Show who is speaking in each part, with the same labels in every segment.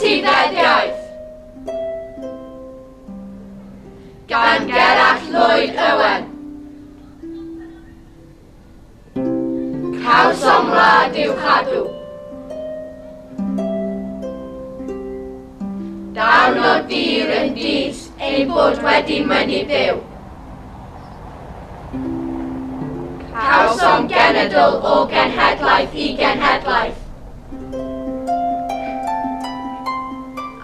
Speaker 1: Etifeddiaeth. Gan Gerallt Lloyd Owen. Cawsom wlad i'w chadw. Darn o dir yn dyst ein bod wedi mynnu byw. Cawsom genedl o genhedlaeth i genhedlaeth.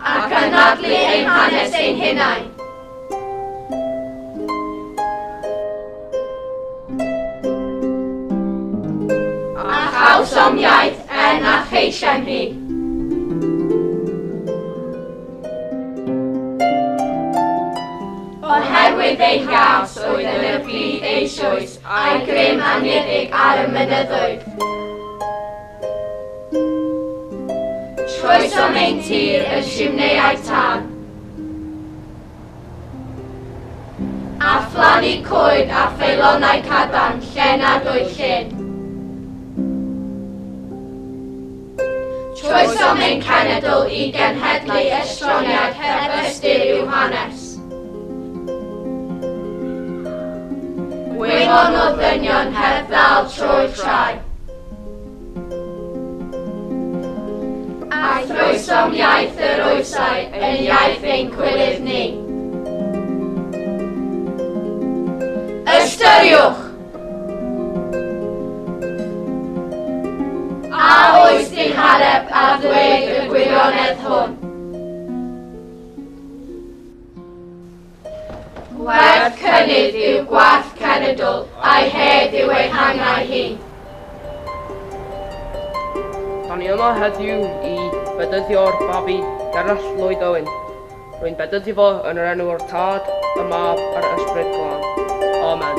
Speaker 1: Ac anadlu ein hanes ein hunain. A chawsom iaith er na cheisiem hi. Oherwydd ei gas oedd yn y byd eisoes, a'i grym anniddig ar y mynyddoedd. Troesom ein tir yn simneiau tân. A phlannu coed a pheilonau cadarn lle nad oedd llyn. Troesom ein cenedl i genhedlu estroniaid heb ystyr i'w hanes. Gwymon o ddynion heb ddal trwy'r trai. A throesom iaith yr oesau yn iaith ein cwilydd ni. Ystyriwch! A oes dihareb ar ddweud y gwirionedd hwn? Gwerth cynnydd yw gwarth cenedl, a'i hedd yw ei hangau hi.
Speaker 2: Da ni yma heddiw i bedyddio'r babi Gerallt Lloyd Owen. Rwy'n bedyddio fo yn yr enw o'r Tad, y Mab a'r Ysbryd Glân. Amen.